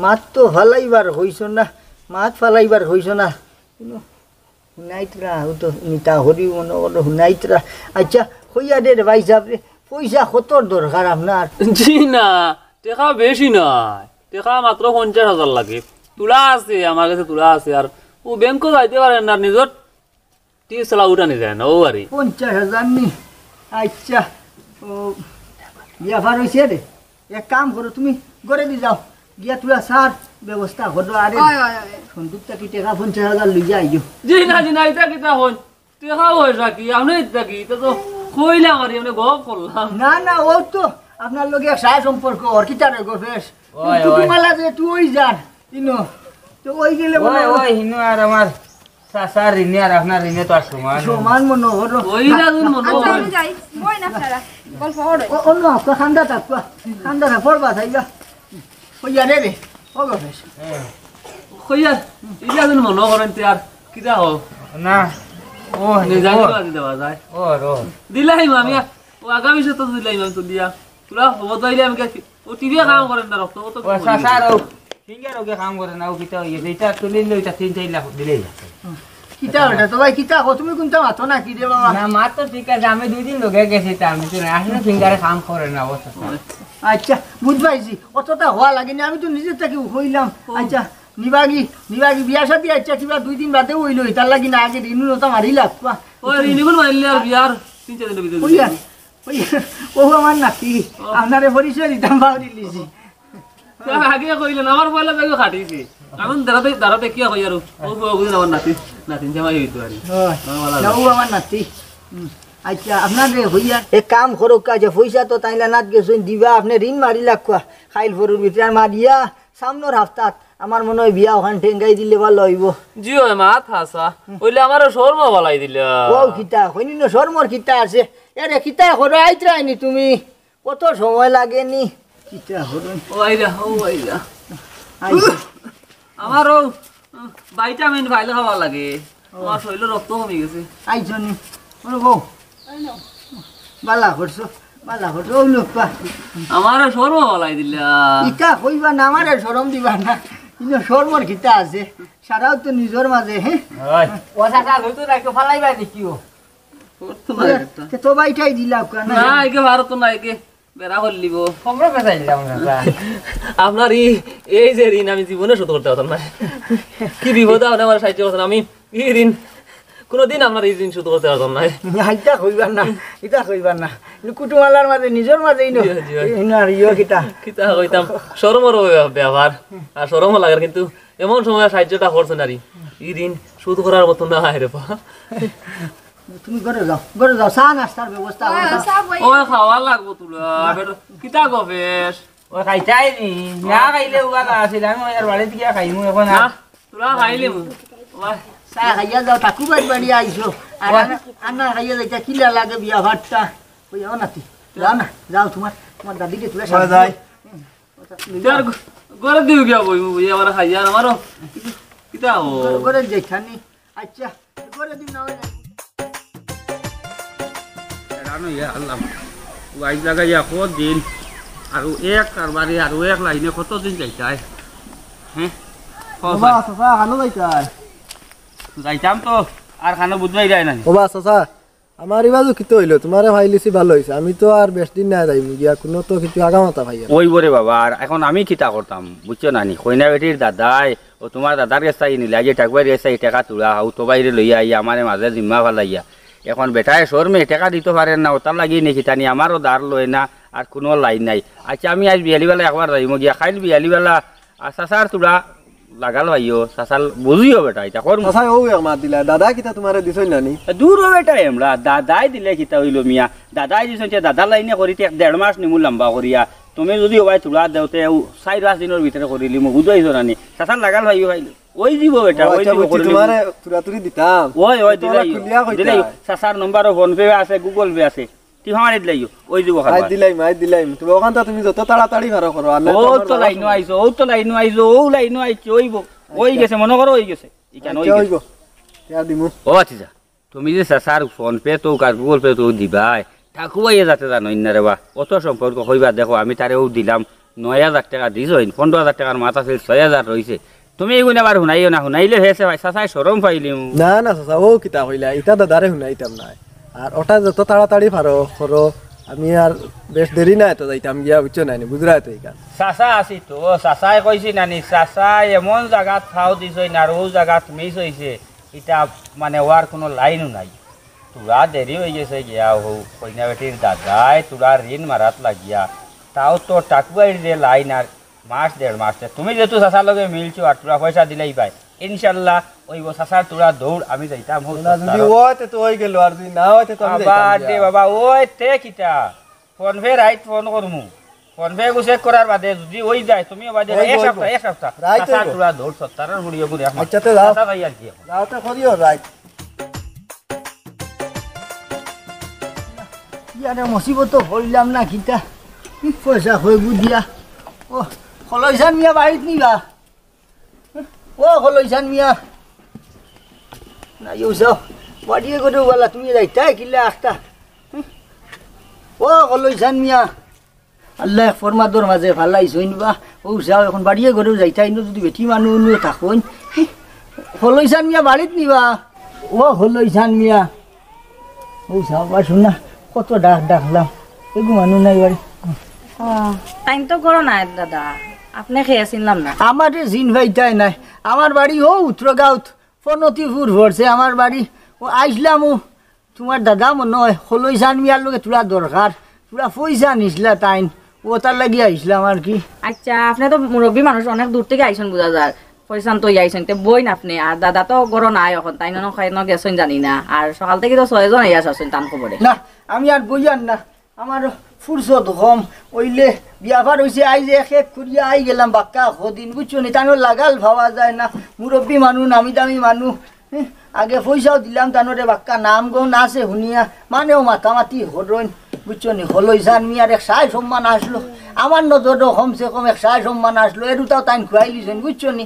মাত তো ফালাইবার হইছ না, মাত ফালাইবার হইছ না। হুনো, হুনাইতরা, ও তো নিতা হরি মনে করো হুনাইতরা। আচ্ছা, কইয়া দে রে ভাই সাহেব রে, পয়সা কতর দরকার আপনার? জি না, টেকা বেশি নায়, টেকা মাত্র পঞ্চাশ হাজার লাগে। তুলা আছে, আমার কাছে তুলা আছে, আর ও ব্যাংকও যাইতে পারে না, নিজর টিপ চালা উঠানি যায় না, ও আরে। পঞ্চাশ হাজার নি? আচ্ছা, ও, ব্যাপার হইছে রে। এক কাম করো, তুমি ঘরে দি যাও, গিয়া তুলা সার ব্যবস্থা করো। আরে, ওই, ওই, ওই। সন্দুক থাকি টেকা পঞ্চাশ হাজার লইয়া আইও। জি না, জি না, ইতা কিতা হন? টেকা পয়সা কি? আপনি ইতা কি? ইতা তো কইলাম আর, আপনি গপ করলাম। না, না, ও তো আপনার লগে এক সায় সম্পর্ক, ওর কিতা রে গো বেশ? ওই, ওই। মালা যে তুই ওই যার, ইনো। তো ওই গেলে ওই, মনে হয় ওই, হিনো আর আমার চাচার ঋণে আর আপনার ঋণে তো আর সমান। সমান মনে হলো। ওই না, তুমি মনে আচ্ছা, হয়। আমি যাই। বই না আপনারা। গল্প করো। ও, অন্য আপনার খান্দা থাকুয়া। খান্দা থাক, পড়বা থাইবা। ওই আরে রে। ও গো বেশ। হ্যাঁ। কইয়া, ইলা দিন মনে করেন তে আর কিতা হো? না। ও, নিজা ও। নিজা বাজি দেওয়া যায়। ও, রো। দিলাই আমি, ও আগামী সপ্তাহ দিলাই আমি তো দিয়া। তোরা হবো তো আইলে আমি গেছি। ও টিভি কাম করেন না, রক্ত কত ও, কম স্যার, হয়ে স্যার, গেছে। ও, ফিঙ্গার ওকে কাম করে না, ও কিতা হয়ে গেছে? এটা তুলিলে ওইটা তিন চার লাখ দিলেই না। কিতা ওটা? তো ভাই, কিতা কও? তুমি কোনটা মাতো না কি রে বাবা? না, মাত তো ঠিক আছে, আমি দুই দিন লগে গেছি, তা আমি তো না, আসলে ফিঙ্গারে কাম করে না, ও স্যার। আচ্ছা, বুঝ পাইছি, অতটা হওয়া লাগেনি, আমি তো নিজের থেকে হইলাম। ও। আচ্ছা, নিবাগি, নিবাগি, বিয়া শাদি আইচ্ছা কিবা দুই দিন বাদে অইলো, ইতার লাগি না আগে ঋণ উতা মারি লাগবা। ওই ঋণ ইগুন মারিলে আর বিয়ার তিন চাইর দিনর ভিতরে ওই আর, ওই, ও আমার নাতি, ও। আপনারে পরিচয় দিতাম পাউরিলিছি। তা আগে কইলে না, আমার পয়লা ব্যাগে খাটিছে। এখন দাঁড়াতে, দাঁড়াতে কি কই আর ও, ও, ও, আমার নাতি, নাতিন জামাই অইতো পারি। ও, আমার ভালা না, লাগে। ও আমার নাতি। হুম। আইচ্ছা, আপনারে কইয়া এক কাম করউক্কা, যে পয়সা তো তাইন লানাত গেছইন দিবা, আপনে ঋণ মারি লাগবা। কাইল পরুর ভিতরে আর মারিয়া সামনর হাপ্তাত আমার মনো অয় বিয়া অখান ঠেঙ্গাই দিলে ভালা অইবো। জি অয় মা, হাছা। অইলে আমারে শরমো ফালাই দিলা। ও কিতা, কইনি না শরমর কিতা আছে? এরে কিতা করো, আইতরায়নি তুমি? কত সময় লাগেনি? কিতা করো? ও আইরা, ও আইরা। আইসো। আমার ও, উম, ভিটামিন পাইলে খাওয়া লাগে। আমার শরীরে রক্ত কমি গেছে। আইসো নি? ওরে বউ। ভালা করছো, ভালা করছো। ও লোকটা। আমারে শরমো ফালাই দিলা। ইতা কইবা না, আমারে শরম দিবা না। ইনো শরমর কিতা আছে? সারাও তো নিজর মাঝে, হ্যাঁ? ওই। ও চাচা, লই তো রাখো, ফালাইবা দেখিও। করতো না ওরে, একটা। তে তো বাইটাই দিলা, না। না, একে ভারত না, একে বেড়া হল দিব। কমরা বেচাই দিলাম, চাচা। আপনার এই, এই যে ঋণ আমি জীবনে শোধ করতে পারতাম না। কি বিপদে আপনি আমার সাহায্য করছেন, আমি এই ঋণ কোনোদিন আপনার এই ঋণ শোধ করতে পারতাম না। না, ইটা কইবার না, ইটা কইবার না। ইনো কুটুমালার মাঝে, নিজর মাঝে ইনো, জি, জি, ভাই। ইনো আর ইয়ো কিতা? কিতা কইতাম, শরমর ব্যাপার। আর শরমও লাগার, কিন্তু এমন সময় সাহায্যটা করছে নারী। এই ঋণ শোধ করার মতো না হয় রে বা। তুমি ঘরে যাও, ঘরে যাও, চা নাস্তার ব্যবস্থা করো। ওই খাওয়া লাগবো তুলা। বেটা, কিতা গো বেশ? ও খাইতাই নি, না খাইলে উবা না আছিল, আমি ওই আর বাড়িত গিয়া খাইমু এখন আর। না, তুলা খাইলিমু। ওই। চা খাইয়া যাও, ঠাকুর বাড়ি বাড়ি আইছো। আর ওই। আনা, আনা খাইয়া যাইতা, কিলা লাগে বিয়া ভাতটা? ওই যাও নাতি, যাও না, যাও তোমার, তোমার দাদিরে তুলা ওই সাথে যাই। যাও। তার ঘ-, ঘরে দিও গিয়া বইমু, বইয়া আমার খাইয়া আর আমারও কিতা ও? ঘরে যাইতানি। আচ্ছা, ঘরে দিন না হয়। হেরান অইয়া আল্লাহ। লাইন লাগাইয়া কত দিন, আর এক কারবারে আর এক লাইনে কত দিন যাইতায়? হ্যাঁ? বাবা, চাচা, কানো যাইতায়? যাইতাম তো, আর কানো বুঝবাই যায় না। ও বা, চাচা, আমার ইবাজু কিতা অইলো? তোমারে পাইলিছি ভালা অইছে। আমি তো আর বেশ দিন না যাইমু গিয়া, কুনু তো কিছু আগামাতা পাইয়ার না। ওই বরে বাবা, আর এখন আমি কিতা করতাম, বুঝছো না নি? কইনা বেটির দাদায় ও তোমার দাদার গেছ থাকি নিলা, যে ঠাকুরবাড়ির গেছ থাকি টেকা তুলা, হাউ তো বাইরে লইয়া আইয়া আমারে মাঝে জিম্মা ফালাইয়া। এখন বেটায় শরমে টেকা দিতো পারের না, ওটার লাগি নি কিতা নি, আমারও ধার লয় না, আর কুনু লাইন নাই। আচ্ছা, আমি আইজ বিয়ালিবেলা একবার যাইমু গিয়া, কাইল বিয়ালিবেলা, আর চাচার তুলা লাগাল ভাইও, চাচাল বুঝিও বেটা, ইটা করমু। চাচায় অউ এক মাত দিলা, দাদায় কিতা তোমারে দিছইন না নি? এ, দূর ও বেটা, এমরা দাদায় দিলে কিতা অইলো মিয়া? দাদায় দিছইন, তে দাদার লাইনে করিতে এক দেড় মাস নিমু লম্বা করিয়া। তুমি যুদি ওবায় তুলা দেও, তে অউ চাইর পাঁচ দিনর ভিতরে করিলিমু, বুঝাইছো না নি? চাচার লাগাল ভাইও ভাই, ওই দিব বেটা, ও, ওই আচ্ছা, দিব, বুঝছি, করিলিমু। তোমারে তুলাতুলি দিতাম। ওই, ওই, তো ওরা দিলাই, খুলিয়া কইতা। দিলাই। চাচার নম্বরও PhonePe আছে, Google Pay আছে। টিপা মারি দিলাইও, ওই দিব আই খাবার। দিলাইম, আই দিলাইম। তুমি ওখান তো তুমি যত তাড়াতাড়ি পারো করো, আর না তো ও আমার তো বাবা লাইনও সময়। আইছো, ও তো লাইনও আইছো, ও লাইনও আইছো, ওই ব-, ওই আচ্ছা। গেছে, মনে করো ওই গেছে। ইখান আচ্ছা, ওই ওই গেছে। গো। টিয়া দিমু। ও আচ্ছা, তুমি যে চাচার PhonePe তো আর Google Pay তো দিবাই, ঠাকুবাইয়ে যাতে জানো ইন্না রে বা, অত সম্পর্ক কইবা দেখো, আমি তারে ও দিলাম, নয় হাজার টেকা দিছইন, পনেরো হাজার টেকার মাত আছিল, ছয় হাজার রইছে। তুমি ইগুন আবার হুনাইও না, হুনাইলে হেছে ভাই, চাচায় শরম পাইলিমু। না, না, চাচা, ও কিতা কইলা, ইটা দাদারে হুনাইতাম নায়। আর ওটা যত তাড়াতাড়ি পারো, করো, আমি আর বেশ দেরি না এত যাইতাম গিয়া, বুঝছো না নি, বুঝরায় তো ইখান। চাচা আছি তো, চাচায় কইছি না নি, চাচায় এমন জাগাত ফাও দিছইন আর অউ জাগাত মিস অইছে, ইটা মানে অওয়ার কুনু লাইনও নাই। তুরা দেরি অইগেছে গিয়া, হউ কইনা বেটির দাদায় তুরা ঋণ মারাত লাগিয়া, তাও তো ঠাকুবাইর যে লাইন আর মাস দেড় মাস তে। তুমি যেহেতু চাচার লগে মিলছো আর তুরা পয়সা দিলাইবায়, ইনশাল্লাহ অইবো। চাচার তুরা দৌড়, আমি যাইতাম, হউ না, যদি সত্তারো। অয় তে তো অইগেলো, আর যদি না অয় তে তো আমি আবার যাইতাম দে গিয়া। বাবা, অয় তে কিতা? PhonePe রাইত ফোন করমু। PhonePe গু চেক করার বাদে যদি অই যায়, তুমি বাদে অইবো, এক অইবো। সপ্তাহ, এক সপ্তাহ। রাইত চাচার অইবো। তুরা দৌড়, সত্তারর বুড়ি অগু রেখ মার। আচ্ছা, তে যাও। চাচা যাই আর কি এখন। যাও, তে করিও রাইত। ইয়ারে মুসিবত তো হইলাম না কিতা? কি পয়সা হইব দিয়া? ও, খলইসান মিয়া বাড়িত নি বা? ও, খলইসান মিয়া। না, ইউ যাও। বাড়িয়ে করে ওয়ালা তুমি যাইতায় কিলা আখতা? ও, খলইসান মিয়া। আল্লায় এক ফরমাদর মাঝে ফালাইছইন বা। ও যাও, এখন বাড়িয়ে ঘরেও যাইতায়, ইনো যদি বেটি মানুষ উনিও থাকইন। খলইসান মিয়া বাড়িত নি বা? ও খলইসান মিয়া। ও যাও বা, শুন না, কত ডাক ডাকলাম। এগু মানুষ নাই বাড়ি। ও, তাইন তো ঘরো নাই দাদা। আপনে কে চিনলাম না। আমারে চিন পাইতায় নায়। আমার বাড়ি অউ উত্তরগাঁওত, ফনতিপুর পড়ছে আমার বাড়ি। অউ আইছলাম, অউ তুমার দাদা মনো অয়, খলইছান মিয়ার লগে থুড়া দরকার, থুড়া পয়সা নিছলা তাইন, অউ তার লাগি আইছলাম আর কি। আইচ্ছা, আপনে তো মুরব্বি মানুষ, অনেক দূর থাকি আইছইন বুঝা যার। পয়সা তো আইছইন, তে বইন আপনে, আর দাদা তো ঘরো নাই অখন, তাইন অনো খাইন গেছইন জানি না। আর সকাল থাকি তো ছয়জন আইয়া আছইন তান খবরে। না, আমি আর বইয়ার না, আমার ফুরসত কম, অইলে বিয়াপার অইছে, আইজ এক এক করিয়া আই গেলাম বাক্কা কদিন, বুঝছো নি? তানর লাগাল পাওয়া যায় না, মুরব্বি মানু, নামি দামি মানু, হুম, আগে পয়সাও দিলাম তানরে বাক্কা নাম গন্ধ আছে হুনিয়া, মানেও মাতামাতি করইন, বুঝছো নি? খলইছান মিয়ার এক সায় সম্মান আছলো, আমার নজরো কমসে কম এক সায় সম্মান আছলো, এরুতাও তাইন খুয়াইলিছইন, বুঝছো নি?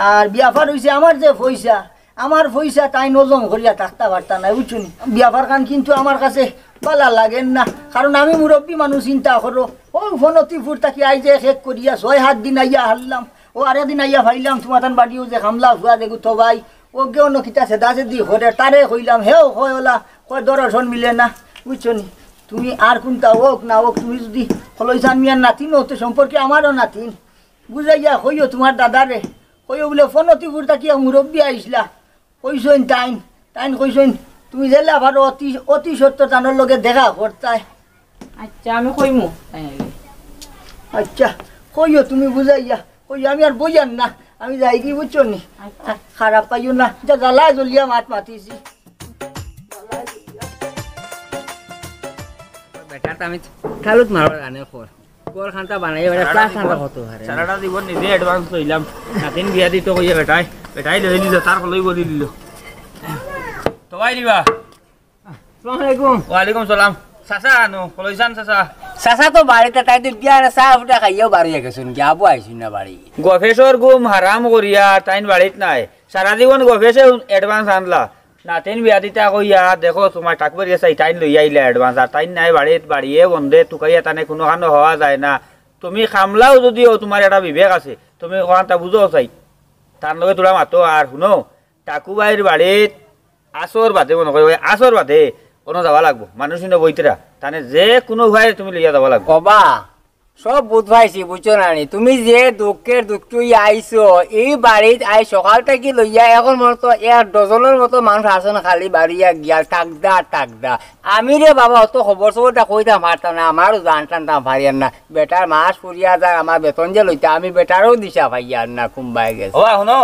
আর বিয়াপার অইছে আমার যে পয়সা, আমার পয়সা তাইন হজম করিয়া থাকতা পারতা নায়, বুঝছো নি? বিয়াপার খান কিন্তু আমার কাছে বালা লাগের না, কারণ আমি মুরব্বি মানু, চিন্তা করো, অউ ফনতিপুর থাকি আইজ এক এক করিয়া ছয় সাত দিন আইয়া হারলাম, অউ আরেক দিন আইয়া পাইলাম তুমার তান বাড়িও যে কামলা ফুয়া দেখু তো ভাই, অউ গে অনো কিতা সেদাসেদি করে, তারে কইলাম, হেও কয় অলা, কয় দরশন মিলে না, বুঝছো নি? তুমি আর কুনতা অউক না অউক, তুমি যুদি খলইছান মিয়ার নাতিন অও, তে সম্পর্কে আমারও নাতিন, বুঝাইয়া কইও তুমার দাদারে, কইও বুলে ফনতিপুর থাকি এক মুরব্বি আইছলা, কইছইন তাইন, তাইন কইছইন, তুমি যেলা পারো অতি, অতি সত্বর তানর লগে দেখা করতায়। আইচ্ছা, আমি কইমু, তাইন আইলে। আইচ্ছা, কইও তুমি বুঝাইয়া, কইও, আমি আর বইয়ার না, আমি যাইগি, বুঝছো নি? আইচ্ছা। খারাপ পাইও না, যা জ্বালায় জ্বলিয়া মাত মাতিছি। বেটা, তো আমি খালুত মারবার আনে কর। ঘর খান্তা বানাইয়া বেটা, সারাটা প্লাস খান্তা জীবন, কত হারে। সারাটা জীবন নিজে অ্যাডভান্স লইলাম। নাতিন বিয়া দিতো কইয়া বেটায়, বেটায় লই নিল, তার কলই বলি দিল। তো ভাই রিবা। আসসালামু আলাইকুম। ওয়ালাইকুম সালাম। চাচা আনো, খলইছান চাচা। চাচা তো বাড়িত, তাইন তো বিয়ার চা ফুটা খাইয়াউ বারইয়া গেছইন, গিয়া আবু আইছইন না বাড়ি। গফেসর ঘুম হারাম করিয়া তাইন বাড়িত নাই। সারা জীবন গফেসে অ্যাডভান্স আনলা। নাতিন বিয়া দিতা কইয়া, দেখো, তুমার ঠাকুর গেছে, তাইন লইয়া আইলা অ্যাডভান্স, আর তাইন নাই বাড়িত, বাড়িয়ে বন্ধে তুকাইয়া তানে কুনুখানো হওয়া যায় না। তুমি কামলাও যুদি অও, তুমার একটা বিবেক আছে, তুমি অখানতা বুঝো চাই, তান লগে থুড়া মাতো। আর হুনো, টাকু ভাইর বাড়িত আসর বাদে, মনো করি অউ আসর বাদে অনো যাওয়া লাগবো, মানুষ ইনো বইতরা, তানে যে কুনু উপায়ে তুমি লইয়া যাওয়া লাগবো। ওবা, সব বুঝ পাইছি, বুঝছো না নি? তুমি যে দুঃখের দুঃখী আইছো, ই বাড়িত আইজ সকাল থাকি লইয়া অখন পর্যন্ত এক ডজনর মতো মানুষ আছইন খালি বারইয়া গিয়া, টাকদা, টাকদা। আমি রে বাবা, অত খবর সবরটা কইতাম পারতাম না, আমারও জান টানতাম পারিয়ার না। বেটার মাস ফুরিয়া যার, আমার বেতন যে লইতা, আমি বেটারও দিশা পাইয়ার না, কুনবায় গেছে। ওবা, হুনো,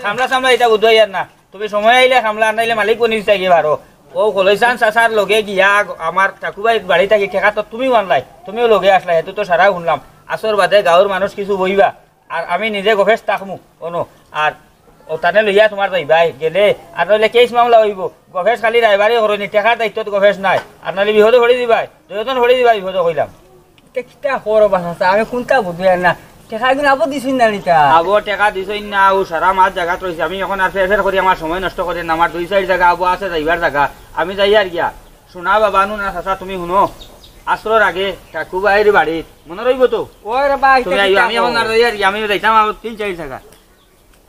কামলা সামলা ইতা বুঝাইয়ার না। তুমি সময় আইলে কামলা, আর নাইলে মালিক বনি যাইতায় গিয়া বারো। অউ খলইছান চাচার লগে গিয়া আমার টাকু ভাইর বাড়ি থাকি টেকা তো তুমিও আনলায়, তুমিও লগে আছলায়, হেতু তো সারাউ হুনলাম। আসর বাদে গাউর মানুষ কিছু বইবা, আর আমি নিজে গফেস থাকমু অনো, আর অউ তানে লইয়া তুমার যাইবায় গেলে, আর নাইলে কেস মামলা অইবো। গফেস খালি রায়বারি করইন নি, টেকার দায়িত্বত গফেস নাই, আর নাইলে বিপদো পড়ি দিবায়, দুইজন পড়ি দিবায় বিপদো কইলাম। তে কিতা করো বা চাচা, আমি কুনতা বুঝিয়ার না। টেকা এগুন আবো দিছইন না নি তা? আবো টেকা দিছইন না, অউ সারা মাস জাগাত রইছে। আমি অখন আর ফের ফের করি আমার সময় নষ্ট করি না, আমার দুই চাইর জাগা আবো আছে যাইবার জাগা, আমি যাইয়ার গিয়া। হুনো বা বানু না চাচা, তুমি হুনো, আসরর আগে টাকু ভাইর বাড়িত মনো রইবো তো? ওই রে ভাই, তুমি আইও, আমি অখন আর যাইয়ার গিয়া, আমি যাইতাম আরো তিন চাইর জাগা।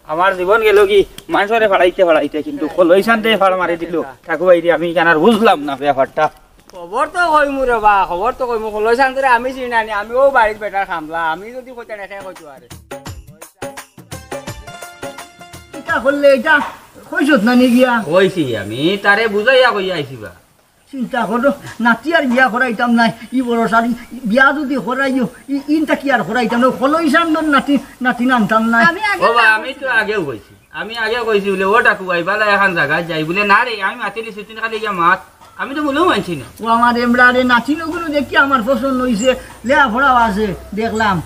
আমার জীবন গেলো গি মানষরে ফাড়াইতে ফাড়াইতে, কিন্তু খলইছানরে ফাড় মারি দিলো। টাকু ভাইরে, আমি ইখান আর বুঝলাম না ব্যাপারটা। খবর তো কইমু রে বা, খবর তো কইমু। খলইছানরে আমি চিনি না নি, আমি অউ বাড়িত বেটার কামলা, আমি যুদি কইতাম না, কে কইতো আরে। ইতা করলে ইতা কইছত না নি গিয়া? কইছি আমি, তারে বুঝাইয়া কইয়া আইছি বা। চিন্তা করো, নাতি আর বিয়া করাইতাম নায়, ই বড় সারি বিয়া যুদি করাইও, ই, ইনতা কি আর করাইতাম না, খলইছান নাতি, নাতি নানতাম নায়। আমি আগে ওবা, আমি তো আগেও কইছি, আমি আগেও কইছি বুলে, ও টাকু ভাই, বালা এখান জাগাত যাই বুলে, না রে, আমি মাতিলিছি, তুই খালি ইয়া মাত, আমি তো মনেও মানছি না। ও আমার এমরা রে, নাতি নগুলো দেখি আমার পছন্দ হইছে, লেয়া পড়াও আছে, দেখলাম।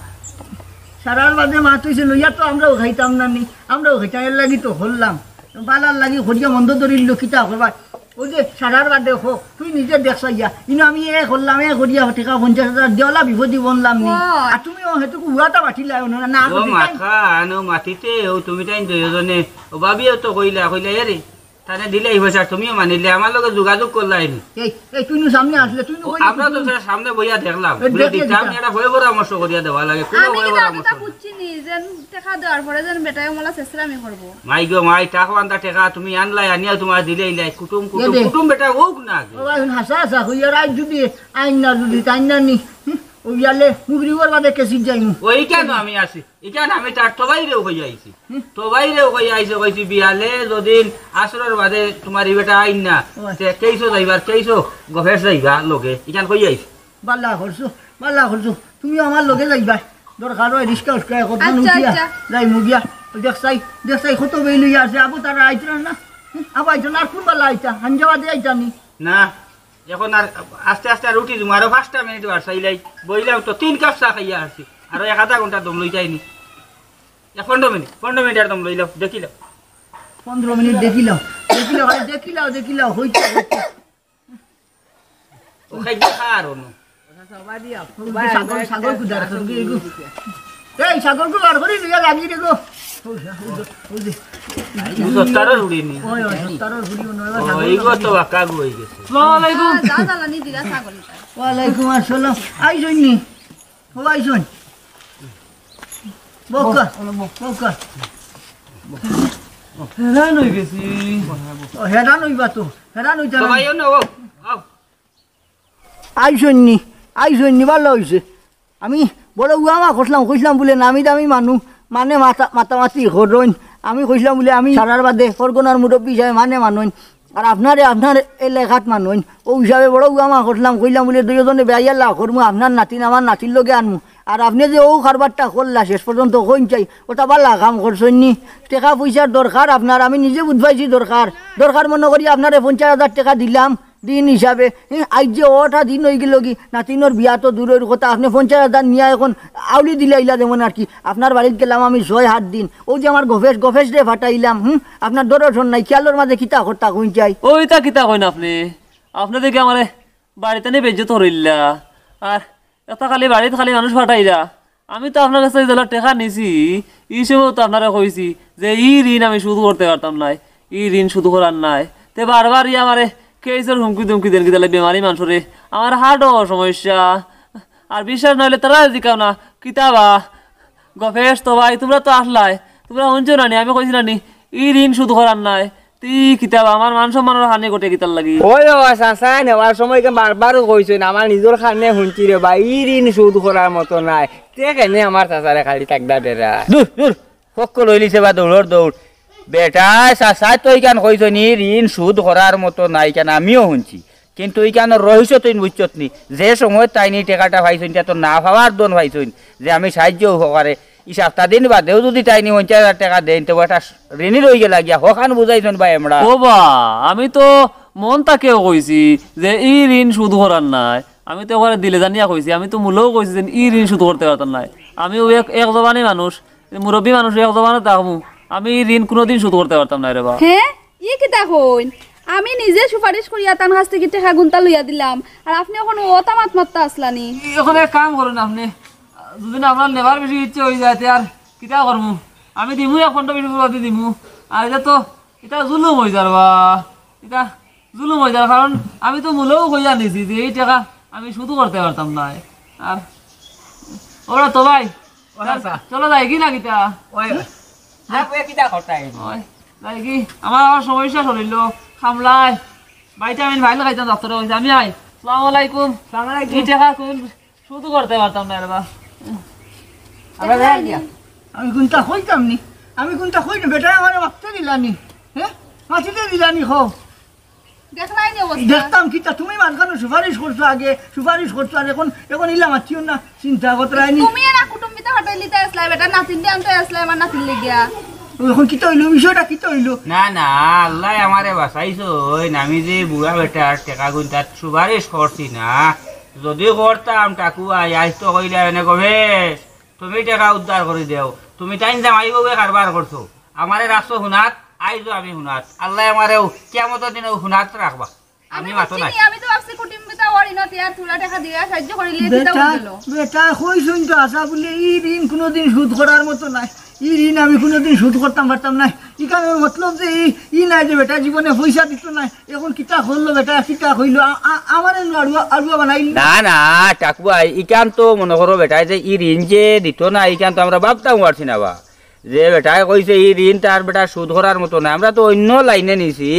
সারার বাদে মাত হইছে, লইয়া তো আমরাও খাইতাম না নি, আমরাও খাইতাম, এর লাগি তো করলাম, বালার লাগি করিয়া মন্দ ধরিল, কিতা করবা? ওই যে সারার বাদে দেখো, তুই নিজে দেখছ ইয়া, ইনো আমি এ করলাম, এ করিয়া টেকা পঞ্চাশ হাজার দেওয়ালা বিপদি বনলাম নি। ও। আর তুমি ও হেতুকু উড়াতা বাটিলায় না, না, ও মাথা, আনো মাটিতে, ও তুমি তাই দুইজনে, ও ভাবিও তো কইলা, কইলা, এ রে, তানে দিলে এই পয়সা, তুমিও মানিলে, আমার লগে যোগাযোগ করলাই নি। এই, এই, তুই নু সামনে আসলে, তুই নু ও, কইলে আমরা তো তুই তার সামনে বইয়া দেখলাম, এ, বুলে দেখলে দিতাম, দিতাম। এটা হয়ে পরামর্শ করিয়া দেওয়া লাগে, কোনো আমি হয়ে কিন্তু পরামর্শ আগে তা না। বুঝছি নি, যে টেকা দেওয়ার পরে যেন বেটায় মলা শেষরামি করবো। মাই গো মাই, টাকা আনতা টেকা, তুমি আনলাই, আনিয়া তোমার দিলে ইলাই, কুটুম, কুটুম, এ দে। কুটুম বেটা হোক না আগে। ও ভাই, হাসা হাসা কইয়া রাত যদি আইন না যদি তাই না নি, হুম, ও বিয়ালে মুগরিবর বাদে কেসিত যাইমু। ওই কেন আমি আছি? ইখান আমি তার তবাইরেও কইয়া আইছি। হুম। তবাইরেও কইয়া আইছি, কইছি, "বিয়ালে যদিন আসরর বাদে তুমার ই বেটা আইন না, ওই। তে কেইসো যাইবার, কেইসো গফেস যাইবা লগে।" ইখান কইয়া আইছি। বালা করছো, বালা করছো। তুমিও আমার লগে যাইবা। দরকার অয় রিস্কা উস্কা একজন আচ্ছা, উঠিয়া আচ্ছা। যাইমু গিয়া। দেখছাই, দেখছাই কত বেইল অইয়া আছে। আবু তারা আইতরা না। হুম, আবু আইতো না, আর কুন বালা আইতা? হাঞ্জা বাদে আইতা নি? না, এখন আর আস্তে আস্তে আর উঠি দিমু। আরো পাঁচটা মিনিট বার চাইলাই। বইলাম তো, তিন কাপ চা খাইয়া আসছি। আরো এক আধা ঘন্টা দম লইতাইনি। এক পনেরো মিনিট, পনেরো মিনিট আর দম লইলাও, দেখিলাও। পনেরো মিনিট দেখিলাও, দেখিলাও, আরে দেখিলাও, দেখিলাও, হইতে, হইতে। ও খাই গিয়া খা আর অন্য। ছাগল, ছাগল কুদার করবি এগু। এই ছাগল কু বার করি লইয়া লাগি রে গো। ওই যে, ওই যে, ওই যে। এই সত্তারও রুড়ি নি। ওই, ওই, সত্তারও রুড়ি মনে হয় ও, ছাগল এই গো তো বাক্কা গু হয়ে গেছে। আসসালামু আলাইকুম। যা জ্বালানি দিলা ছাগল। ওয়ালাইকুম আসসালাম। আইছইন নি? ও আইছইন। বউক্কা, বউক্কা। হেরান হয়ে গেছি। ও, হেরান হইবা তো, হেরান হইতা তো না। ভাইও না, ও, আও। আইছইন নি, আইছইন নি, ভালা অইছে। আমি বড় উয়ামা করছিলাম, কইছিলাম বুলে নামি দামি মানু, মানে মাতা-, মাতামাতি করইন। আমি কইছিলাম বুলে আমি সারার বাদে ফরগনার মুরব্বি হিসাবে মানে মানইন। আর আপনারে, আপনার এলাকাত মানইন। ও হিসাবে বড় উয়ামা করছিলাম, কইলাম বুলে দুইজনে বেয়াইয়া লাভ করমু, আপনার নাতিন আমার নাতির লগে আনমু। আর আপনে যে ও কারবারটা করলা শেষ পর্যন্ত কইন চাই, ওটা বালা কাম করছইন নি। টেকা পয়সার দরকার আপনার, আমি নিজে বুঝ পাইছি দরকার। দরকার মনে করি আপনারে পঞ্চাশ হাজার টেকা দিলাম। দিন হিসাবে, হে, আইজ যে অটা দিন অইগেলো গি, নাতিনর বিয়া তো দূরর কথা, আপনে পঞ্চাশ হাজার নিয়া এখন আউলি দিলাইলা যেমন আর কি। আপনার বাড়িত গেলাম আমি ছয় সাত দিন, অউ যে আমার গফেস, গফেসরে ফাটাইলাম, হুম, আপনার দরশন নাই, খিয়ালর মাঝে কিতা করতা কইন চাই। ওইটা কিতা কইন আপনে? আপনে দেখি আমারে বাড়িত আনি বেইজ্জত করইলা। আর এটা খালি বাড়িত খালি মানুষ ফাটাইরা। আমি তো আপনার কাছে যেলা টেকা নিছি, ই সময় তো আপনারে কইছি যে ই ঋণ আমি শোধ করতে পারতাম নায়, ই ঋণ শোধ করার নায়। তে বারবার ই আমারে কেসর হুমকি ধুমকি দেন, কিতালে বেমারি মানুষরে, আমার হার্টও সমস্যা। আর বিশ্বাস নাইলে তারা জিকাও না, কিতাবা গফেস তো ভাই, তোমরা তো আসলায়, তোমরা হুনছো না নি? আমি কইছি না নি, ই ঋণ শোধ করার নায়। তি কিতাবা আমার মান সম্মানর হানি ঘটে কিতার লাগি? ওই বাবা, চাচায় নেওয়ার সময় কেন বারবার কইছইন, আমার নিজর কানে হুনছি রে বা, ই ঋণ শোধ করার মতো নায়। তে কেনে আমার চাচারে খালি তাকদা ডেরা। দূর, দূর, হক্কল অইলিছে বা দৌড়র দৌড়। বেটায় চাচায় তো ইখান কইছইন, ই ঋণ শোধ করার মতো নায়, ইখান আমিও হুনছি। কিন্তু ইখানর রহস্য তুইন বুঝছত নি, যে সময় তাইন ই টেকাটা পাইছইন, ইটা তো না পাওয়ার দন পাইছইন, যে আমি সাহায্য উপকারে ই সাপ্তা দিন বাদেও যুদি তাইন ই পঞ্চাশ হাজার টেকা দেইন, তে একটা ঋণী রইগেলা গিয়া, হখান বুঝাইছইন বা এমরা। ও বা, আমি তো মন থাকিও কইছি যে ই ঋণ শোধ করার নায়। আমি তো একবারে দিলে জানিয়া কইছি, আমি তো মূলেও কইছি যে ই ঋণ শোধ করতে পারতাম নায়। আমি অউ এক, এক জবানি মানুষ, মুরব্বি মানুষ, এক জবানে থাকমু। আমি ই ঋণ কুনুদিন শোধ করতে পারতাম নায় রে বা। হে? ই কিতা কইন? আমি নিজে সুপারিশ করিয়া তান কাছ থাকি টেকা গুনতা লইয়া দিলাম, আর আপনে অখন অতা মাত মাততা আছলা নি? অখন এক কাম করইন আপনে, যুদি না আপনার নেবার বেশি ইচ্ছা অইযায়, তে আর কিতা করমু? আমি দিমু, এক পনেরো বিশ ফুরতি দিমু। আর ইটা তো, ইটা জুলুম অইযার বা, ইটা জুলুম অইযার, কারণ আমি তো মূলেও কইয়া নিছি যে ই টেকা আমি শোধ করতে পারতাম নায়। আর ওরা তো ভাই, ও আচ্ছা। চলো যাইগি না কিতা? ওই, যা, ওই কিতা করতা এই? ওই, যাইগি? আমার আবার সমস্যা শরীলো, কামলায়। ভাইটামিন ভাইল খাইতাম ডাক্তারে কইছে, আমি আই। আসসালামু আলাইকুম। আসসালামু আলাইকুম। ই টেকা কুন শোধ করতে পারতাম নায় রে বা। আমরা যাই গিয়া। আমি কুনতা কইতাম নি? আমি কুনতা কই না, বেটায় আমারে মাততে দিলা নি। হে? মাতিতে দিলা নি, কও। দেখলায় নি অবস্থা? দেখতাম কিতা, তুমি মাঝখানো সুপারিশ করছো আগে, সুপারিশ করছো, আর অখন, অখন ইলা মাতিও না, চিন্তা করতে রায় নি। তুমি এরা কুটুম্বিতা ফাটাইলিতা আছলায়, বেটা নাতিন দি আনতে আছলায় আমার নাতির লাগিয়া। অখন কিতা অইলো, বিষয়টা কিতা অইলো? না, না, আল্লায় আমারে বাঁচাইছইন, আমি যে বুড়া বেটার টেকা গুনতার সুপারিশ করছি না, যুদি করতাম, টাকু আই, আইজ তো কইলা এনে গফেস, তুমি টেকা উদ্ধার করি দেও, তুমি তাইন জামাই বউয়ে কারবার করছো, আমারে রাখছো হুনাত, আইজও আমি হুনাত, আল্লায় আমারেও কিয়ামতর দিনও হুনাত রাখবা। আমি আমি মাতো বুঝছি নাই। নি, আমি তো ভাবছি কুটুম্বিতা ওর ইনো তিয়ার তুলা টেকা দিয়া সাহায্য করিলে কিতা বেটা, অইলো। বেটা, কইছইন তো আশা বুলে, ই ঋণ কুনুদিন শোধ করার মতো নায়। ই ঋণ আমি কুনুদিন শোধ করতাম পারতাম নায়। ইখানর মতলব যে ই, ই নায় যে বেটা জীবনে পয়সা দিতো নায়। অখন কিতা করলো বেটা, কিতা কইলো, আ-, আ-, আমারে নু আড়ুয়া, আড়ুয়া বানাইল। না, না, টাকু ভাই, ইখান তো মনো করো বেটায় যে ই ঋণ যে দিতো নায়, ইখান তো আমরা ভাবতাম পারছি না বা। যে বেটায় কইছে ই ঋণ তার বেটা শোধ করার মতো নায়, আমরা তো অইন্য লাইনে নিছি।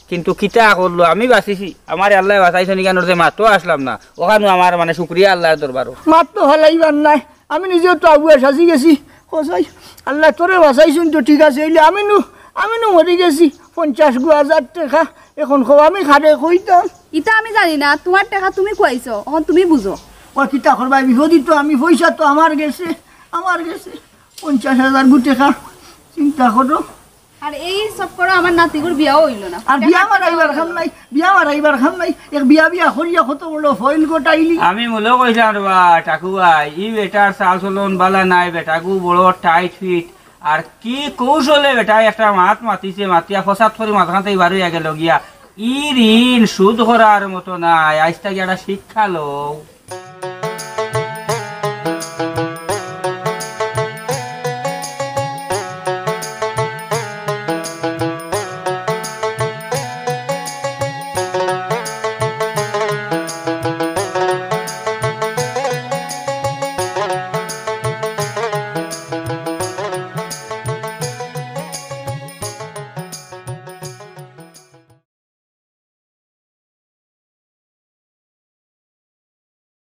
কিন্তু কিতা করলো, আমি বাঁচিছি, আমারে আল্লায় বাঁচাইছইন, ইখানোর যে মাতো আছলাম না, অখানও আমার মানে শুকরিয়া আল্লার দরবারো। মাত তো হালাইবার নাই, আমি নিজেও তো আবুয়া সাজি গেছি। কসাই, আল্লায় তোরে বাঁচাইছইন তো ঠিক আছে, অইলে আমি নু, আমি নু মরি গেছি। পঞ্চাশ গু হাজার টেকা, এখন কও আমি কারে কইতাম? ইতা আমি জানি না, তুমার টেকা তুমি খুয়াইছো, অখন তুমি বুঝো। ও কিতা করবায়, বিপদি তো আমি, পয়সা তো আমার গেছে, আমার গেছে পঞ্চাশ হাজার গু টেকা। চিন্তা করো। আর এই চক্করো আমার নাতিগুর বিয়াও অইলো না। আর বিয়া মারাইবার কাম নাই, বিয়া মারাইবার কাম নাই। এক বিয়া বিয়া করিয়া কত বড় ফইল ঘটাইলি। আমি মুলো কইছলাম রে বা, ঠাকু ভাই, ই বেটার চাল চলন বালা নাই, বেটাগু বড় টাইট ফিট। আর কি কৌশলে বেটায় একটা মাত মাতিছে, মাতিয়া ফসাদ করি মাঝখান থাকি বার অইয়া গেলো গিয়া। ই ঋণ শোধ করার মতো নাই, আইজ থাকি একটা শিক্ষা লও।